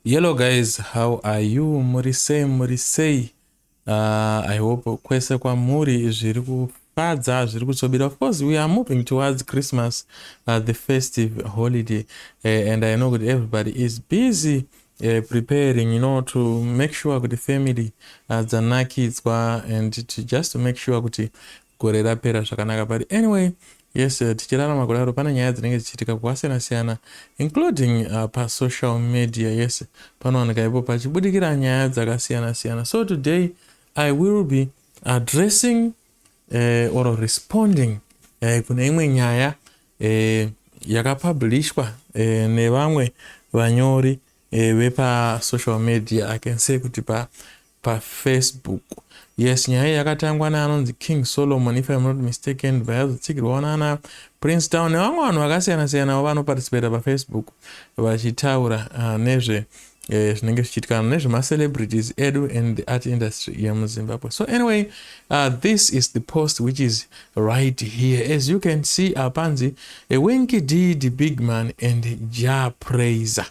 Hello guys, how are you? Muri sei, muri sei? I hope kwese kwamuri zviri kufadza, zviri kutsobira. Of course, we are moving towards Christmas, the festive holiday, and I know that everybody is busy preparing to make sure kuti family dzanakidzwa and to just to make sure kuti gore rapera zvakanaka. But anyway, yes, tichirarama kudaro, pane nyaya dzinenge dzichiitika kwakasiyana siyana, including pasocial media. Yes, panowanika ipo pachibudikira nyaya dzakasiyana siyana. So today I will be addressing or responding kune imwe nyaya yakapublishwa nevamwe vanyori vepasocial media. I can say kuti pafacebook pa. Yes, nyaya iyi yakatangwa neanonzi King Solomon, if I'm not mistaken, vayazotsigirwawo nana Prince Town nevamwe vanhu vakasiyana siyanawo vanoparticipata pafacebook vachitaura nezve zvinenge zvichiitikana nezvemacelebrities edu and the art industry yemuZimbabwe. So anyway, this is the post which is right here. As you can see, apanzi "Winky D the big man and Jah Prayzah".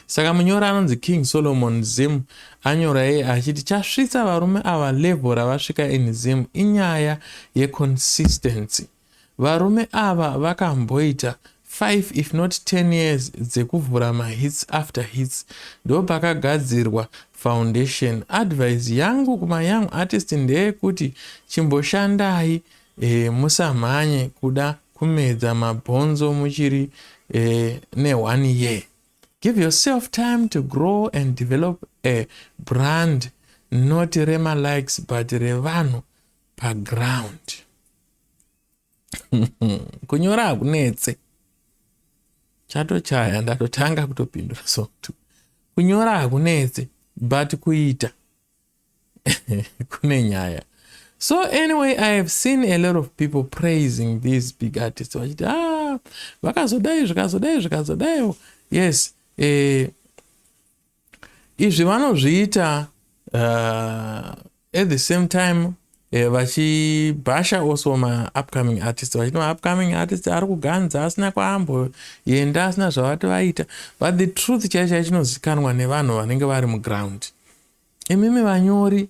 Saka munyori anonzi King Solomon Zim anyora iye achiti chasvitsa varume ava level ravasvika in Zim inyaya yeconsistency. Varume ava vakamboita 5, if not 10 years dzekuvhura mahits after hits, ndo pakagadzirwa foundation. Advice yangu kumayoung artist ndeyekuti chimboshandai, musamhanye kuda kumedza mabhonzo muchiri ne1 year. Give yourself time to grow and develop a brand, not remalikes but revanhu paground. Kunyora hakunetse, chatochaya ndatotanga kutopindura. So kunyora hakunetse, but kuita kune nyaya. So anyway, I have seen a lot of people praising these big artists, vachiti, "Ah, vakazodai, zvikazodai, zvikazodai." Yes, izvi vanozviita at the same time vachibhasha also maupcoming artist, vachiti maupcoming artist ari kuganza asina kwaamboenda, asina zvavati vaita. But the truth chai chai chinozikanwa nevanhu vanenge vari muground. Imimi vanyori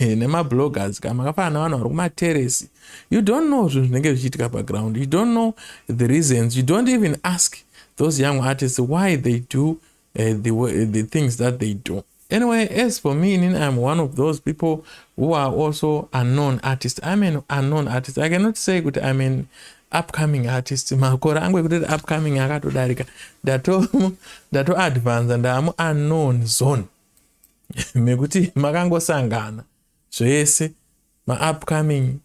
nemabloggers ka makafanana nevanhu vari kumateresi. You don't know zvinhu zvinenge zvichiitika paground. You don't know the reasons. You don't even ask those young artists why they do the things that they do. Anyway, as for me, I'm one of those people who are also unknown artists. I'm an unknown artist. I cannot say kuti I'm an upcoming artist. Makore angu ekutoti upcoming akatodarika, ndatoadvansa, ndaamu unknown zone, mekuti makangosangana zvese, maupcoming,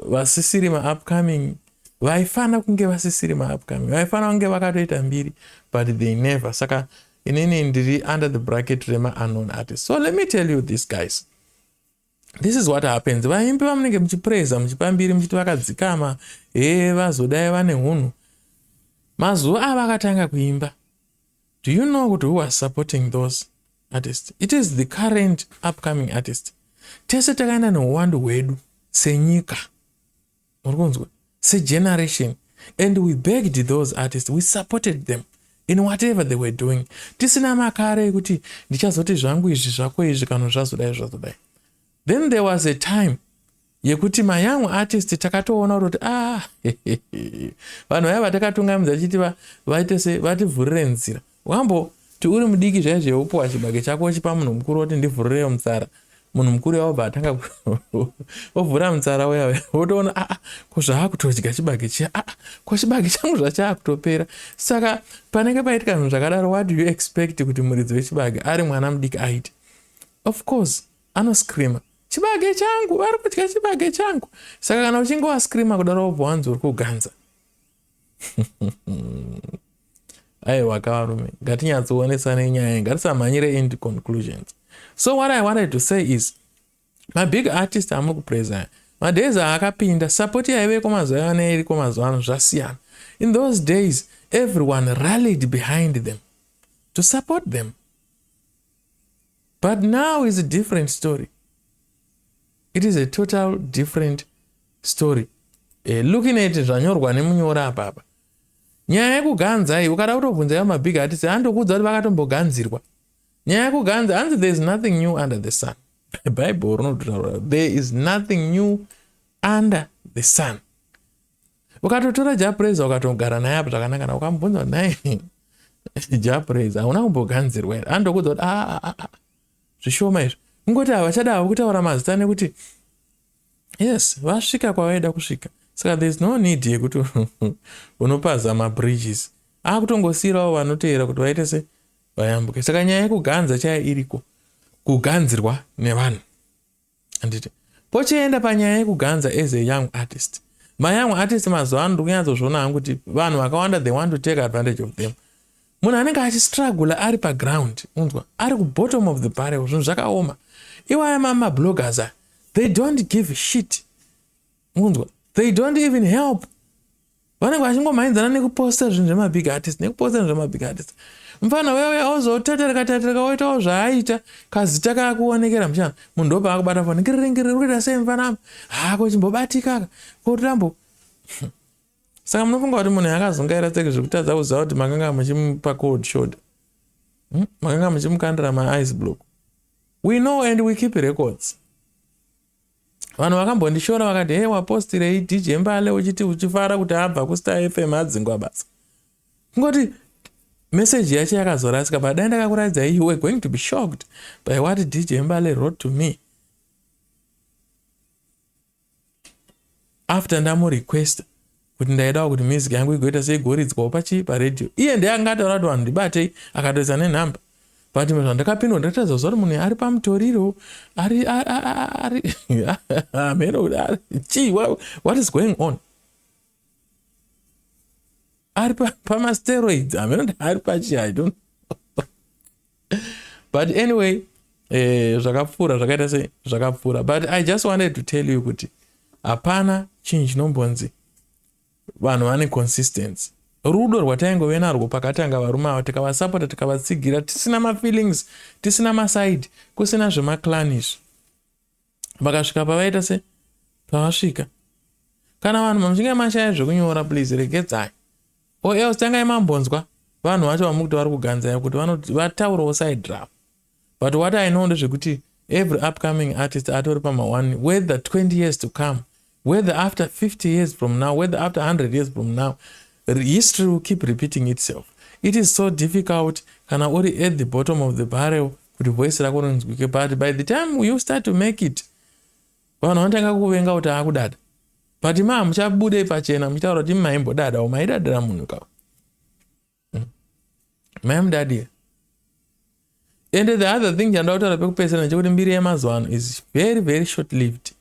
vasisiri maupcoming, vaifanira kunge vasisiri maupcoming, vaifanira kunge vakatoita mbiri, but they never. Saka inini ndiri under the bracket rema-unknown artist. So let me tell you this, guys. This is what happens. Vaimbi vamunenge muchipreza, muchipa mbiri, muchiti vakadzikama, he, vazodai, vane hunhu, mazuva avakatanga kuimba, do you know kuti who was supporting those artists? It is the current upcoming artist. Tese takaenda neuwandu hwedu senyika, muri kunzwa, segeneration, and we begged those artists, we supported them in whatever they were doing, tisina makare ekuti ndichazoti zvangu izvi, zvako izvi, kana zvazodai, zvazodai. Then there was a time yekuti mayoung artist takatoona kuti, ah, vanhu vaya vatakatungamidza chiti vaite se vativhurire nzira. Wamboti uri mudiki zvaizvo, upuwa chibage chako, uchipa munhu mukuru, woti, "Ndivhurireyo mutsara." Munhu mukuru wabva atanga ovhura mutsara uya, wotoona, aa, ko zvaakutodya chibage chiya? Aa, ko chibage changu zvachaakutopera? Saka panenge paitika zvinhu zvakadaro, what do you expect kuti muridzi wechibage ari mwana mudiki aite? Of course anoscreama, "Chibage changu, vari kudya chibage changu." Saka kana uchinge wascreama kudaro, wobva wanzi uri kuganza. Aiwa kavarume, ngatinyatsoonesa nyaya, ngatisamhanyire into conclusions. So what I wanted to say is, mabig artist amuri kupreza, madays aakapinda, support yaiveko mazuva ano iriko mazuva ano zvasiyana. In those days, everyone rallied behind them to support them, but now is a different story. It is a total different story. Looking at zvanyorwa nemunyora apapa, Nyaya yekuganza iyi, ukada kutobvunza ivo mabig artist, andokuudza kuti vakatomboganzirwa. Nyaya yekuganza, hanzi there is nothing new under the sun. Bible rinototaura, there is nothing new under the sun. Ukatotora Jah Prayzah, ukatogara naye apo zvakanaka, na ukamubvunza kuti, "Nai Jah Prayzah, hauna kumboganzirwa here?" Andokuudza kuti, "Ah, ah, ah, zvishoma izvi." Kungoti havachada havo kutaura mazita nekuti yes, vasvika kwavaida kusvika, saka there is no need yekuti unopaza mabridges. Akutongosiyirawo vanoteera kuti vaite se vayambuke. Saka nyaya yekuganza chaya iriko, kuganzirwa nevanhu, handiti? Pochienda panyaya yekuganza as a young artist, mayoung artist mazuva ano, ndikunyatsozviona hangu kuti vanhu vakawanda, they want to take advantage of them. Munhu anenge achistrugula ari paground, unzwa, ari kubottom of the barrel, zvinhu zvakaoma. Iwaya mamabloggers, they don't give shit, unzwa, they don't even help. Vanenge vachingomhanyidzana nekuposta zvinhu zvemabig artist, nekuposta zvinhu zvemabig artist. Mufana wewe ozotatarika tatarika, oitawo zvaaita, kazita kakuonekera muchana, munhu ndobva akubata foni, ngiriringiri, uri kuita sei mufanama hako, chimbobatikaka kotambo. Saka munofunga kuti munhu akazungaira tseke zvekutadza kuziva kuti makanga muchimupa cold shoulder, Makanga muchimukandira maice block? We know and we keep records. Vanhu vakambondishora vakati, "He, wapostirei DJ Mbale uchiti uchifara kuti abva kuStar FM, adzingwa basa?" Kungoti meseji yacho yakazorasika, but dai ndakakuratidzai, you were going to be shocked by what DJ Mbale wrote to me after ndamurequesta kuti ndaidawo kuti music yangu igoita seigoridzwawo pachii, paredhiyo. Iye ndiye anga ataura kuti vanhu ndibatei, akatoisa nenhamba, but zvandakapindwa ndakatadza kuziva kuti munhu ari pamutoriro, ari ari hameno kuti chii, what is going on, ari pamasteroids, hameno kuti ari pachi, I don't. But anyway, zvakapfuura zvakaita sei, zvakapfuura. But I just wanted to tell you kuti hapana chinhu chinombonzi vanhu vane consistency. Rudo rwataingove narwo pakatanga varume ava, tikavasapota, tikavatsigira, tisina mafeelings, tisina maside, kusina zvemaclan izvi, vakasvika pavaita se pavasvika. Kana vanhu mamuchinge mashaya zvekunyora, please regedzai, or else tangai mambonzwa vanhu vacho vamukuti vari kuganzai kuti vataurawo side ravo. But what I know ndezvekuti every upcoming artist atori pama1, whether 20 years to come, whether after 50 years from now, whether after 100 years from now, history will keep repeating itself. It is so difficult kana uri at the bottom of the barrel kuti voice rako rinzwike, but by the time you start to make it, vanhu vanotanga kuvenga kuti akudada. But ima hamuchabudei pachena muchitaura kuti maimbodadawo, maidadira munhu ka, Maimudadira. And the other thing chandoda kutaura pekupedzisira ndechekuti mbiri yemazuva ano is very, very short lived.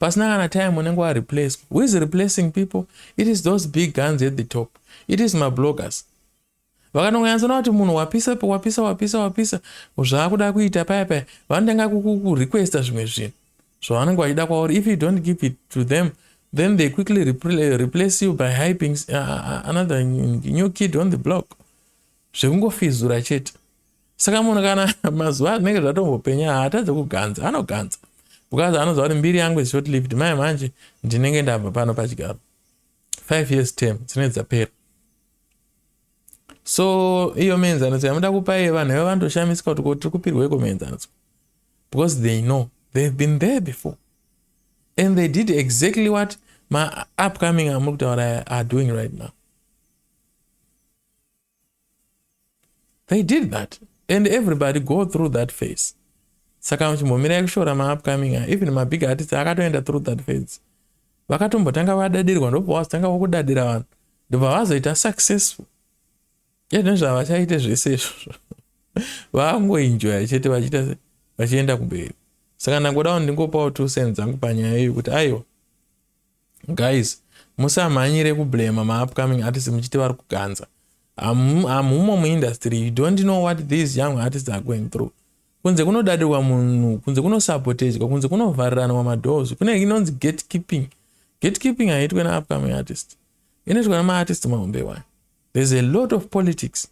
Pasina kana time unenge wareplace. Who is replacing people? It is those big guns at the top. It is mabloggers. Vakanonganyatsona kuti munhu wapisa, wapisa, wapisa, wapisa, zvaakuda kuita paya paya, vanotanga kurequesta zvimwe zvinhu zvavanenge vachida kwauri. If you don't give it to them, then they quickly replace you by hyping another new kid on the block, zvekungofizura chete. Saka munhu kana mazuva anenge zvatombopenya, haatadze kuganza, anoganza because anoziva kuti mbiri yangu is short lived. Mai manje ndinenge ndabva pano pachigaro, 5 years term dzinenge dzapera. So iyo mienzaniso yamuda kupa iye, vanhu ivo vanotoshamisika kuti ko tiri kupirweiko mienzaniso, because they know they've been there before and they did exactly what maupcoming amuri kutaura are doing right now. They did that and everybody go through that phase. Saka chimbomirai kushora maupcoming. Even mabig artists akatoenda through that phase. Vakatombotanga vadadirwa, ndobva vazotanga vokudadira vanhu, ndobva vazoita successful. Ezvino zvavachaite zvese izvozvo, vangoenjoya chete, vachiita vachienda kumberi. Saka ndangoda kuti ndingopawo 2 cents dzangu panyaya iyi kuti aiwa guys, musamhanyire kublema maupcoming artists muchiti vari kuganza. Hamumo muindustry, you don't know what these young artists are going through. Kunze kunodadirwa munhu, kunze kunosapotedzwa, kunze kunovhariranwa madoors, kune inonzi gatekeeping. Gatekeeping haiitwe neupcoming artist, inoitwa nemaartist mahombe wayo. There's a lot of politics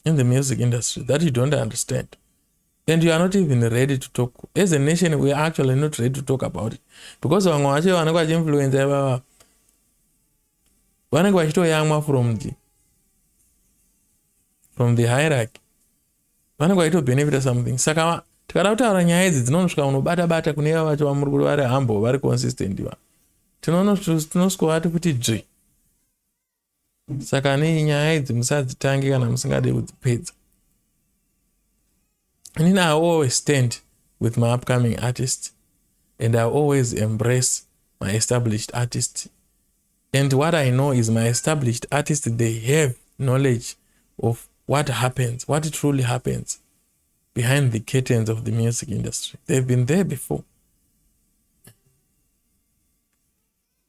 in the music industry that you don't understand and you are not even ready to talk. As a nation, we are actually not ready to talk about it because vamwe vacho vanenge vachiinfluenza ivava vanenge vachitoyamwa from the from the hierarchy. Vanenge vachitobhenefita something. Saka tikada kutaura nyaya idzi dzinonosvika unobata bata kune iva vacho vamuri kuti vari humble, vari consistent, va tinosvika kuti dzvi. Saka nei nyaya idzi musadzitange kana musingade kudzipedza. Inini I always stand with my upcoming artist and I always embrace my established artist. And what I know is my established artist, they have knowledge of what happens, what truly happens behind the curtains of the music industry. They've been there before.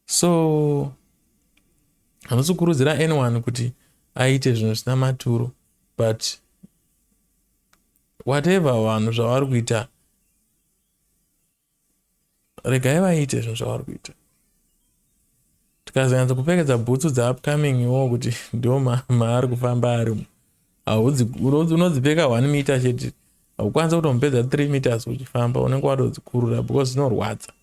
So handisi kukurudzira anyone kuti aite zvinhu zvisina maturo, but whatever vanhu zvavari kuita, regai vaite zvinhu zvavari kuita. Tikazonyatsa kupfekedza bhutsu dzeupcoming iwowo kuti ndo maari kufamba arimo, unodzipfeka 1 meter chete, haukwanisa kutomupedza 3 meters uchifamba, unenge watodzikurura because dzinorwadza.